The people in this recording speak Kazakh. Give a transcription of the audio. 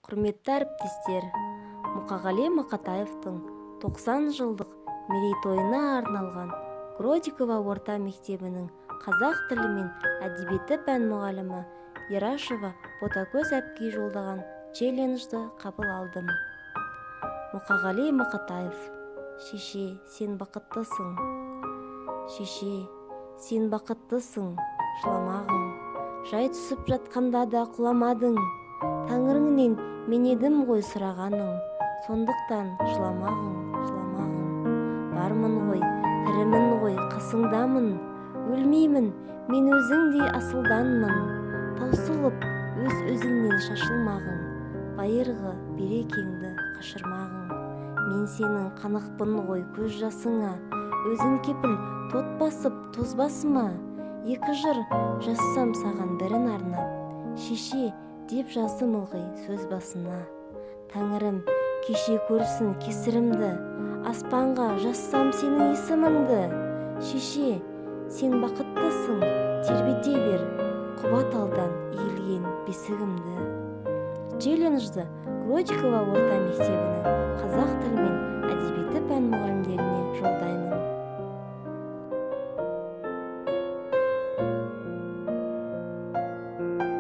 Құрметті әріптестер, Мұқағали Мақатаевтың 90 жылдық мерейтойына арналған Гродекова орта мектебінің қазақ тілі мен әдебиеті пән мұғалімі Ерашева Ботагөз әпкей жолдаған челленджді қабыл алдым. Мұқағали Мақатаев. Шеше, сен бақыттысың. Шеше, сен бақыттысың, жыламағың. Жай түсіп жатқанда да құламадың. Тәңіріңнен мен едім ғой сұрағаның. Сондықтан жыламағың, жыламағың. Бармын ғой, тірімін ғой, қасыңдамын. Өлмеймін, мен өзіңдей асылданмын. Таусылып, өз-өзіңнен шашылмағың. Байырғы берекеңді қашырмағың. Мен сенің қанықпын ғой көз жасыңа. Өзің кепіл тот басып тозбасыма. Екі жыр жазсам саған бірін арнап. Шеше деп жаздым ылғи сөз басына. Тәңірім кеше көрсін кесірімді. Аспанға жазсам сенің есіміңді. Шеше, сен бақыттысың, тербете бер құба талдан иілген бесігімді. Челленджді Гродекова орта мектебінің қазақ тілі мен әдебиеті пән мұғалімдеріне